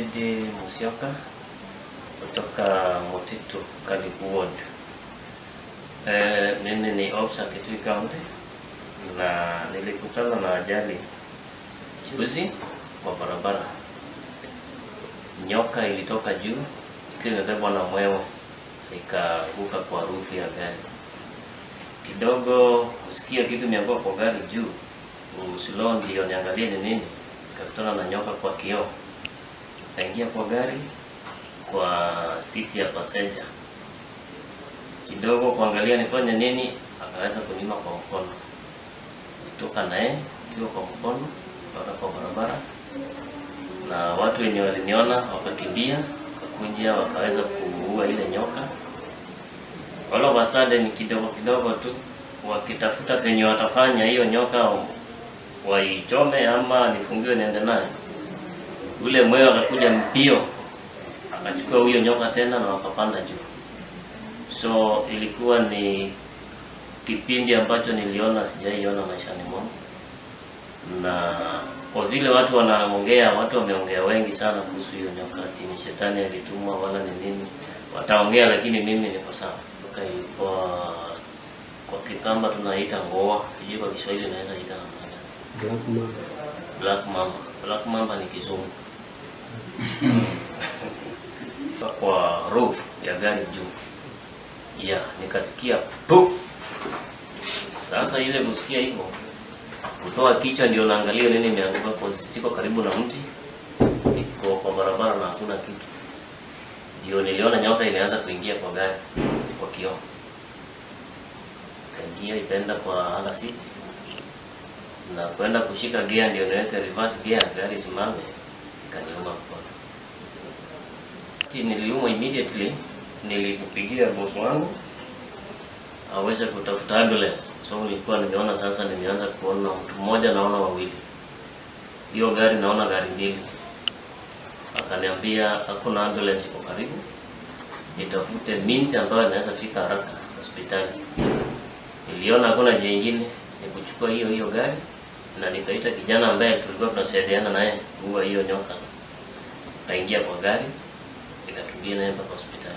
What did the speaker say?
Eddie Musyoka kutoka Mutitu Kalibu Ward. Mimi ni officer Kitui County na nilikutana na ajali juzi kwa barabara. Nyoka ilitoka juu ikiwa imebebwa na mwewe ikaanguka kwa roof ya gari. Kidogo kusikia kitu imeanguka kwa gari juu, usilo ndio niangalie ni nini, nikakutana na nyoka kwa kioo, kaingia kwa gari kwa siti ya passenger. Kidogo kuangalia nifanye nini, akaweza kuniuma kwa mkono. Kutoka naye ikiwa kwa mkono mpaka kwa barabara, na watu wenye waliniona wakakimbia, wakakuja wakaweza kuua ile nyoka. All of a sudden, kidogo kidogo tu wakitafuta venye watafanya hiyo nyoka waichome ama nifungiwe niende naye. Ule mwewe akakuja mbio akachukua huyo nyoka tena na wakapanda juu. So ilikuwa ni kipindi ambacho niliona sijaiona maishani mwangu, na kwa vile watu wanaongea, watu wameongea wengi sana kuhusu hiyo nyoka, ati ni shetani alitumwa wala ni nini, wataongea, lakini mimi niko sawa. Nyoka ilikuwa kwa Kikamba tunaita ngoa, sijui kwa Kiswahili naweza ita namna gani? Black Mamba. Black mamba. Black mamba ni Kizungu. Kwa roof ya gari juu, yeah, nikasikia pu. Sasa ile kusikia hivyo, kutoa kichwa ndio naangalia nini imeanguka, kwa siko karibu na mti, iko kwa barabara na hakuna kitu. Ndio niliona nyoka imeanza kuingia kwa gari kwa kioo, ikaingia ikaenda kwa other seat na kwenda kushika gear ndio niweke reverse gear gari simame, ikaniuma mkono. Niliumwa immediately, nilipigia boss wangu aweze kutafuta ambulance. So nilikuwa nimeona sasa, nimeanza kuona mtu mmoja, naona wawili, hiyo gari naona gari mbili. Akaniambia hakuna ambulance iko karibu, nitafute means ambayo inaweza fika haraka hospitali. Niliona hakuna njia ingine, ni kuchukua hiyo hiyo gari na nikaita kijana ambaye tulikuwa tunasaidiana naye kuua hiyo nyoka, kaingia kwa gari nikakimbia naye mpaka hospitali.